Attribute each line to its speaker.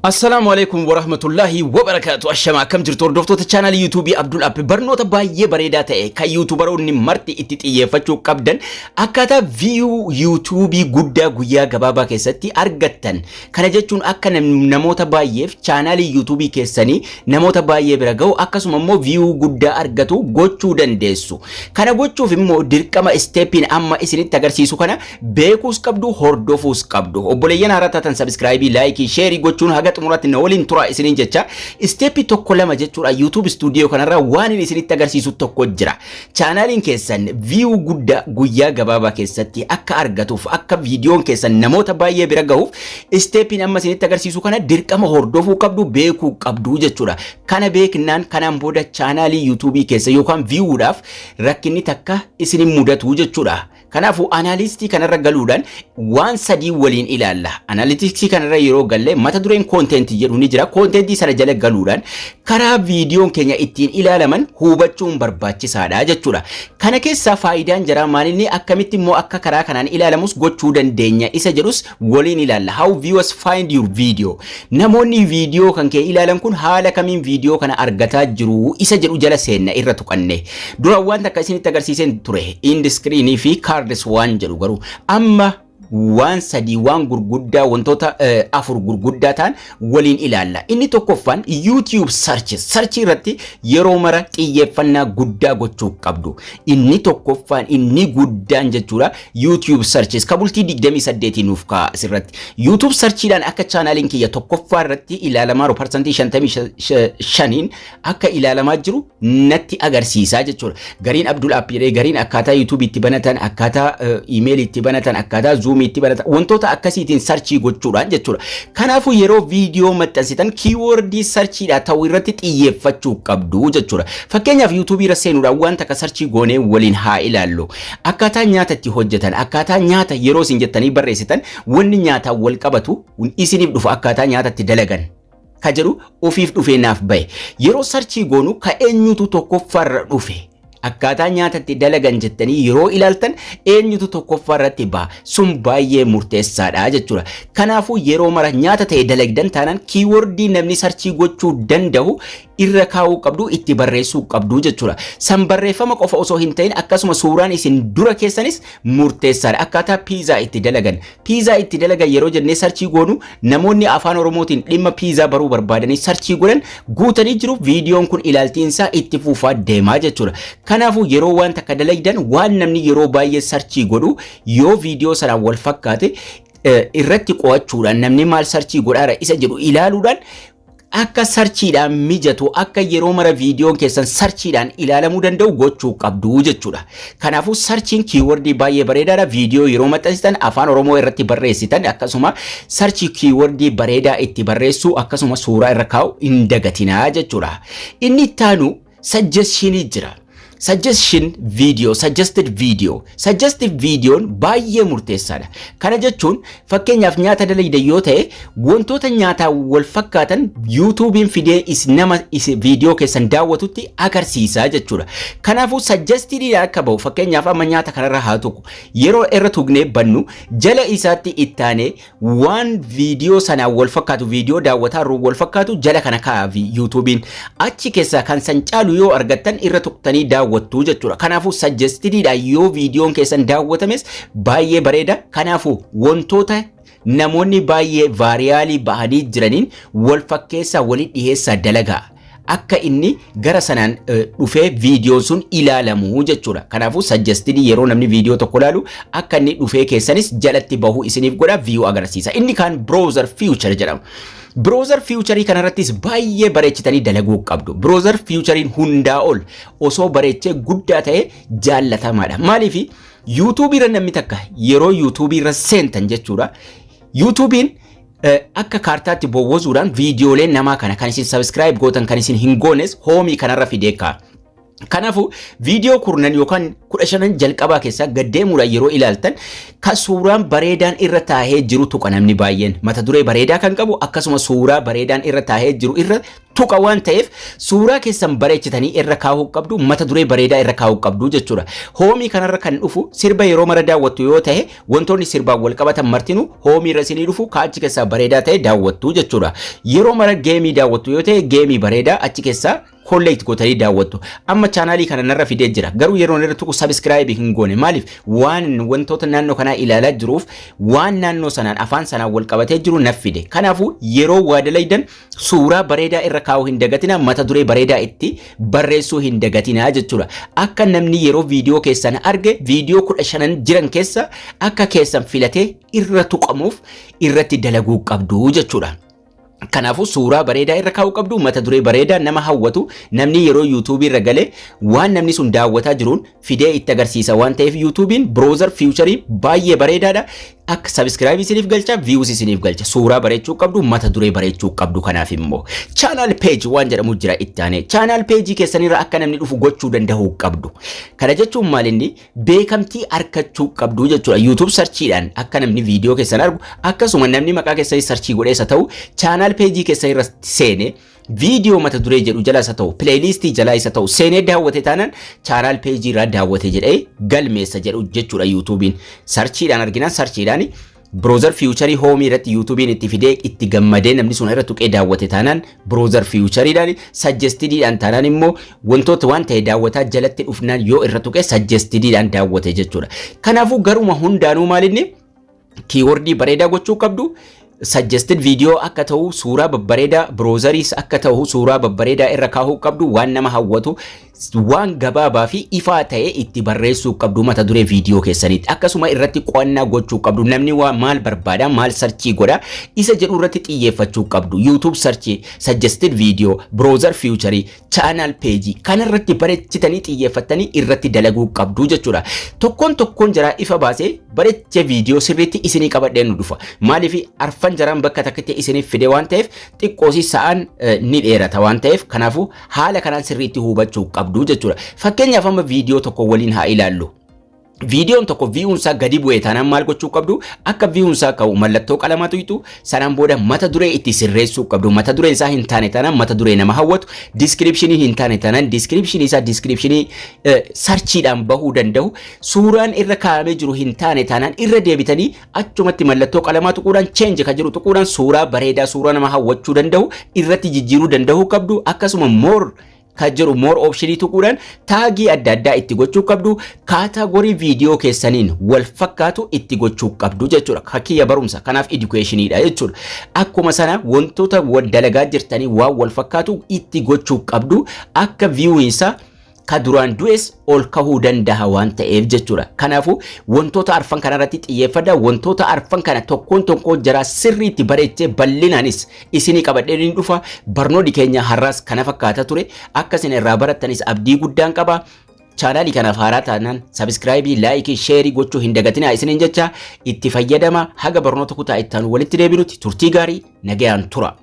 Speaker 1: Assalaamu alaikum warahmatullahi wabarakaatu. Ashama, akkam jirtu hordoftoota chaanaalii YouTubeii Abdul App? Barnoota baay'ee bareedaa ta'e kan YouTuberoonni marti itti xiyyeeffachuu qabdan, akkaataa view YouTubeii guddaa guyyaa gabaabaa keessatti argattan. Kana jechuun akka namoota baay'eef chaanaalii YouTubeii keessanii namoota baay'ee bira ga'u, akkasuma immoo view guddaa argatu gochuu dandeessu. Kana gochuuf immoo dirqama stepiin amma isinitti agarsiisu kana beekuus qabdu, hordofuus qabdu. Obboleeyyan haaraa taatan subscribe, like, share gochuun haga xumuraatti na waliin tura isiniin jecha. Step tokko lama jechuudha, YouTube Studio kanarraa waan inni isinitti agarsiisu tokko jira. Chaanaaliin keessan view guddaa guyyaa gabaabaa keessatti akka argatuuf, akka viidiyoon keessan namoota baay'ee bira gahuuf, stepiin amma isinitti agarsiisu kana dirqama hordofuu qabdu, beekuu qabdu jechuudha. Kana beeknaan kanaan booda chaanaalii YouTubeii keessa yookaan viewudhaaf rakkinni takka isin mudatu jechuudha. Kanaafuu analytics kanarra galuudhaan waan sadii waliin ilaalla. Analytics kanarra yeroo galle mata dureen content jedhu ni jira. Content sana jala galuudhaan karaa viidiyoon keenya ittiin ilaalaman hubachuun barbaachisaadha jechuudha. Kana keessaa faayidaan jira maalinni, akkamitti immoo akka karaa kanaan ilaalamus gochuu dandeenya isa jedhus waliin ilaalla. How viewers find your video. Namoonni viidiyoo kan kee ilaalan kun haala kamiin viidiyoo kana argataa jiru isa jedhu jala seenna irra tuqanne. Dura waan takka isinitti agarsiiseen ture, end screen fi cards waan jedhu. Garuu amma waan sadii, waan gurguddaa, wantoota afur gurguddaa ta'an waliin ilaalla. Inni tokkoffaan YouTube search. Search irratti yeroo mara xiyyeeffannaa guddaa gochuu qabdu. Inni tokkoffaan, inni guddaan jechuudha, YouTube searches ka bultii 28 nuuf kaa'a asirratti. YouTube searchiidhaan akka chaanaaliin kiyya tokkoffaa irratti ilaalamaa jiru, 55%n akka ilaalamaa jiru natti agarsiisaa jechuudha. Gariin Abdul App jedhee, gariin akkaataa YouTube itti banatan, akkaataa email itti banatan, akkaataa Zoom itti banatan, wantoota akkasiitiin search gochuudhaan jechuudha. Kanaafuu yeroo viidiyoo maxxansitan keyword searchiidha ta'uu irratti xiyyeeffachuu qabdu jechuudha. Fakkeenyaaf YouTube irra seenuudhaan waan takka search goonee waliin haa ilaallu. Akkaataa nyaata itti hojjetan, akkaataa nyaata yeroo isin jettanii barreessitan, wanni nyaataan wal qabatu isiniif dhufa. Akkaataa nyaata itti dalagan ka jedhu ofiif dhufee naaf bahe. Yeroo search goonu ka eenyutu tokkoffaarra dhufe? Akkaataa nyaata itti dalagan jettanii yeroo ilaaltan eenyutu tokkoffaa irratti ba'a? Sun baay'ee murteessaadha jechuudha. Kanaafuu yeroo mara nyaata ta'e dalagdan taanaan keyword namni search gochuu danda'u irra kaa'uu qabdu, itti barreessuu qabdu jechuudha. San barreeffama qofa osoo hin ta'in akkasuma suuraan isin dura keessanis murteessaadha. Akkaataa piizaa itti dalagan. Piizaa itti dalagan yeroo jennee search goonu namoonni afaan Oromootiin dhimma piizaa baruu barbaadanii search godhan guutanii jiru, viidiyoon kun ilaaltiinsaa itti fufaa deemaa jechuudha. Kanaafuu yeroo waan takka dalagdan waan namni yeroo baay'ee search godhu yoo viidiyoo sanaan wal fakkaate irratti qo'achuudhaan, namni maal search godhaara isa jedhu ilaaluudhaan, akka searchiidhaan mijatu, akka yeroo mara viidiyoon keessan searchiidhaan ilaalamuu danda'u gochuu qabdu jechuudha. Kanaafuu searchiin keyword baay'ee bareedaadha. Viidiyoo yeroo maxxansitan afaan Oromoo irratti barreessitan akkasuma search keyword bareedaa itti barreessuu, akkasuma suuraa irra kaa'u hin dagatinaa jechuudha. Inni ittaanu suggestionii jira. Suggestion video, suggested video. Suggested videoon baay'ee murteessaadha. Kana jechuun fakkeenyaaf nyaata dalagdan yoo ta'e, wantoota nyaataan wal fakkaatan YouTubein fidee is nama is viidiyoo keessan daawwatutti agarsiisaa jechuudha. Kanaafuu suggested akka bahu, fakkeenyaaf amma nyaata kanarra haa tuqu. Yeroo irra tuqnee bannu jala isaatti ittaanee waan viidiyoo sanaan wal fakkaatu, viidiyoo daawwataa wal fakkaatu jala kana kaa'a YouTubein. Achi keessaa kan san caalu yoo argattan irra tuqtanii daawwattu jechuudha. Kanaafuu suggestediidhaan yoo viidiyoon keessan daawwatames baay'ee bareeda. Kanaafuu wantoota namoonni baay'ee viral bahanii jiraniin wal fakkeessaa, walitti dhiyeessaa dalagaa. Akka inni gara sanaan dhufee viidiyoon sun ilaalamu jechuudha. Kanaafuu suggested yeroo namni viidiyoo tokko ilaalu akka inni dhufee keessanis jalatti bahu isiniif godha, view agarsiisa. Inni kaan browser feature jedhama. Browser feature kanarrattis baay'ee bareechitanii dalaguu qabdu. Browser featurein hundaa ol osoo bareechee guddaa ta'e jaallatamaadha. Maaliif? YouTube irra namni takka yeroo YouTube irra seentan jechuudha. YouTubein akka kaartaatti bowwozuudhaan viidiyooleen namaa kana kan isin subscribe gootan, kan isin hin goones home kanarra fidee kaa'a. Kanaafuu viidiyoo kurnan yookaan 15n jalqabaa keessaa gad deemuudhaan yeroo ilaaltan, kan suuraan bareedaan irra taa'ee jiru tuqa. Namni baay'een mata duree bareedaa kan qabu, akkasuma suuraa bareedaan irra taa'ee jiru irra tuqa waan ta'eef, suuraa keessan bareechitanii irra kaa'uu qabdu, mata duree bareedaa irra kaa'uu qabdu jechuudha. Home kanarra kan dhufu, sirba yeroo mara daawwattu yoo ta'e, wantoonni sirbaan wal qabatan martinuu home irra isinii dhufu, ka achi keessaa bareedaa ta'e daawwattu jechuudha. Yeroo mara game daawwattu yoo ta'e, game bareedaa achi keessaa collect gootanii daawwattu. Amma chaanaalii kana narra fidee jira. Garuu yeroo irra tuqu subscribe hin goone. Maaliif? Waan wantoota naannoo kanaa ilaalaa jiruuf, waan naannoo sanaan afaan sanaan wal qabatee jiru naf fide. Kanaafuu yeroo waa dalaydan suuraa bareedaa irra kaa'uu hin dagatina, mata duree bareedaa itti barreessuu hin dagatinaa jechuudha. Akka namni yeroo viidiyoo keessan arge, viidiyoo 15n jiran keessa akka keessan filatee irra tuqamuuf irratti dalaguu qabdu jechuudha. Kanaafuu suuraa bareedaa irra kaa'uu qabdu, mata duree bareedaa nama hawwatu, namni yeroo yuutuubii irra galee waan namni sun daawwataa jiruun fidee itti agarsiisa waan ta'eef, yuutuubiin browser feature baay'ee bareedaadha. Akka subscribe isiniif galcha, views isiniif galcha. Suuraa bareechuu qabdu, mata duree bareechuu qabdu. Kanaaf immoo channel page waan jedhamu jira itti aanee. Channel page keessanirra akka namni dhufu gochuu danda'uu qabdu. Kana jechuun maal? Inni beekamtii argachuu qabdu jechuudha. YouTube searchiidhaan akka namni viidiyoo keessan argu, akkasuma namni maqaa keessanii search godheessa ta'u, channel page keessan irra seene, viidiyoo mata duree jedhu jala isa ta'u, playlistii jalaa isa ta'u seenee daawwate taanaan, channel page irraa daawwate jedhee galmeessa jedhu jechuudha yuutuubiin. Searchiidhaan arginaan, searchiidhaan browser feature home irratti yuutuubiin itti fidee itti gammadee namni sun irra tuqee daawwate taanaan browser featureiidhaan, suggestediidhaan taanaan immoo wantoota waan ta'e daawwataa jalatti dhufnaan yoo irra tuqee suggestediidhaan daawwate jechuudha. Kanaafuu garuma hundaanuu maalinni keyword bareedaa gochuu qabdu, suggested video akka ta'u suuraa babbareedaa, browseriis akka ta'u suuraa babbareedaa irra kaahuu qabdu, waan nama hawwatu, waan gabaabaa fi ifaa ta'e itti barreessuu qabdu mata duree viidiyoo keessaniitti. Akkasuma irratti qo'annaa gochuu qabdu. Namni waa maal barbaada, maal search godha isa jedhu irratti xiyyeeffachuu qabdu. YouTube search, suggested video, browser feature, channel page kana irratti bareechitanii xiyyeeffattanii irratti dalaguu qabdu jechuudha. Tokkoon tokkoon jaraa ifa baasee bareechee viidiyoo sirriitti isinii qabadhee nu dhufa. Maaliif? Arfan jaraan bakka takkatti isiniif fide waan ta'eef, xiqqoosii sa'aan ni dheerata waan ta'eef, kanaafuu haala kanaan sirriitti hubachuu qabdu jechuudha. Fakkeenyaaf, amma viidiyoo tokko waliin haa ilaallu. Viidiyoon tokko viewunsaa gadi bu'e taanaan maal gochuu qabdu? Akka viewunsaa ka'u mallattoo qalamaatu hiitu, sanaan booda mata duree itti sirreessuu qabdu. Mata dureen isaa hin taane taanaan mata duree nama hawwatu, description hin taane taanaan description isaa description searchiidhaan bahuu danda'u, suuraan irra kaa'amee jiru hin taane taanaan irra deebitanii achumatti mallattoo qalamaa tuquudhaan, change kan jiru tuquudhaan, suuraa bareedaa, suuraa nama hawwachuu danda'u irratti jijjiiruu danda'uu qabdu. Akkasuma more kan jedhu, more option tuquudhaan tag adda addaa itti gochuu qabdu, category viidiyoo keessaniin wal fakkaatu itti gochuu qabdu jechuudha. Fakkiya barumsa kanaaf educationiidha jechuudha. Akkuma sana wantoota dalagaa jirtanii waan wal fakkaatu itti gochuu qabdu, akka viewinsa ka duraan du'es ol kahuu danda'a waan ta'eef jechuudha. Kanaafuu wantoota arfan kanarratti xiyyeeffadha. Wantoota arfan kana tokkoon tokkoon jaraa sirriitti bareechee bal'inaanis isinii qabadhee ni dhufa. Barnoonni keenya har'aas kana fakkaata ture. Akka isin irraa barattanis abdii guddaan qaba. Chaanaalii kanaaf haaraa taanaan subscribe, like, share gochuu hin dagatinaa isiniin jecha. Itti fayyadama. Haga barnoota kutaa itti aanu walitti deebinutti turtii gaarii, nagayaan tura.